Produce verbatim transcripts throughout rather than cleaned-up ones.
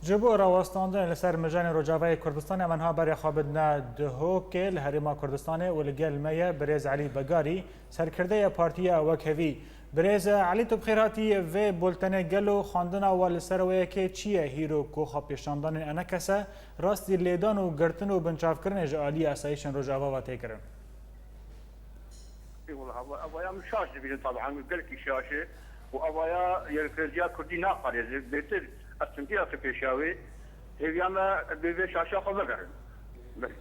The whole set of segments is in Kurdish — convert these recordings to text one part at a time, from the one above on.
Ji bo rawestandinê li ser mijanê Rojavayê Kurdistanê, em niha berê xwe bidine Duhokê li Herêma Kurdistanê û li gel me ye birêz Elî Begarî, serkirdeya Partiya Wekhevî. Birêz Elî, tu bi xêr hatî vê bultenê. Gelo xwendina we li ser wê yekê çi ye? Hîro ku xwepêşandanên enekese rastî lêdan û girtin û binçavkirinê ji alî asayîşên Rojava ve tê kirin? Ê wela, eva, evaya min şaş dibînim, taban, gelekî şaş e. Û evaya yekreziya Kurdî naparêze. Bêtir ez tundî ya xwe pêşiya wê, hêviya me bi vê şaşa xwe vegerin. Belê.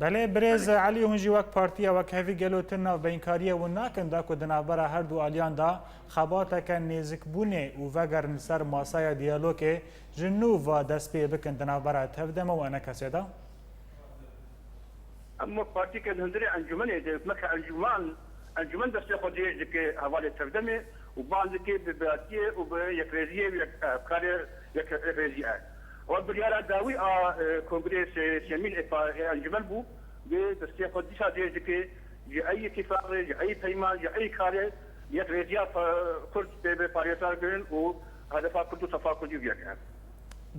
Belê, birêz Elî, hûn jî wek partiya Wekhevî gelo tu navbeynkariyê wan nakin da ku di navbera her du aliyan de xebateke nêzikbûnê û vegerin li ser masaya diyalogê ji nû ve dest pê bikin di navbera Tevdeme û Enekesê de? Em wek partîkên hundirê encûmenê de, weke encûman, encûmen destê xwe dirêj dike hevalê Tevdemê û bang dike bi biratiyê û bi yekrêziyê û yek-, karê yek-, yekrêziyê. Ew biryara dawî a, e, kongrê sê-, sêmîn ê pa-, ê encûmen bû, bi destê xwe dîsa dirêj dike ji ey îtîfaqê, ji ey peyman, ji ey karê yekrêziya pa-, Kurd pê bê parêzar kirin û hedefa Kurd û sefa Kurdî bi yek e.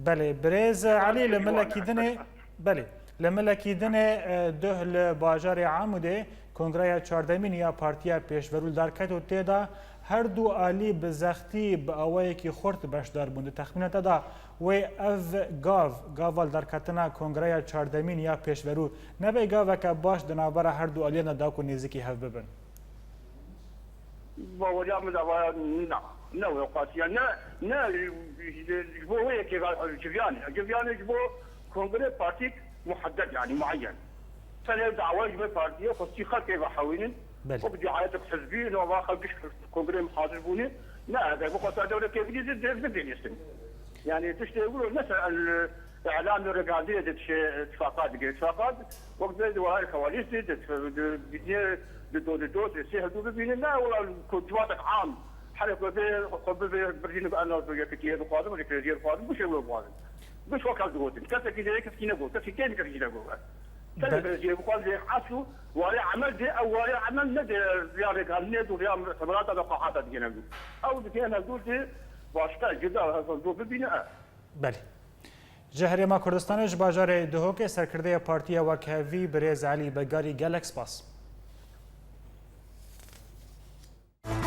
Belê, birêz Elî, li milekî dinê, belê, li milekî dinê, e, duh li bajarê Amûdê kongreya çardemîn ya Partiya Pêşverû li dar ket û tê de her du alî bi zextî bi awayekî xurt beşdar bûn. Di texmîna te de wê ev gav, gava li darketina kongreya çardemîn ya Pêşverû nebe gaveke baş di navbera her du aliyan de da ku nêzikî hev bibin? Baweriya min de vaya na, ne wê qasî ya, ne, ne ji bo wê yekê ve civiyane. Civiyane ji bo kongrê partîk muhedded, yanî muayyen. Tenê dawa ji vê partiyê xwestî xelkê ve hewînin. Belê. Û bi duayetê hizbî, no va xelk giş kongrê hazir bûne. Ne, eger bixwesta dewrekê bidî, dê, dê bidênîstin. Yanî tiştê wilo ne ser el, îlan û rêgandinê de tişê tifaqa dike. Tifaqa wek di wahayê xewalîs de, de, de, bînê di do, di do, di sê hildû bibîne. Ne, wela ku civatek am, herê ku bê, xwe bibê, birîne bi ena yekitiyê dixwazin, rêkrêziyê dixwazin, bu şey wilo dixwazin. Bi şoka digotin. Kesekî lê kesekî negot. Kesekî kêm kesekî negot. Sen Be- de jê bixwazê aslu warê emel de, ew warê emel ne de riya rêkandinê de, riya xeberata de, qahata digene dû. Ew digene dû de başka, cuda, hezan dû bibîne, e. Belê. Ji Herêma Kurdistanê, ji bajarê Duhokê, serkirdeya Partiya Wekhevî, birêz Elî Begarî, gelek spas.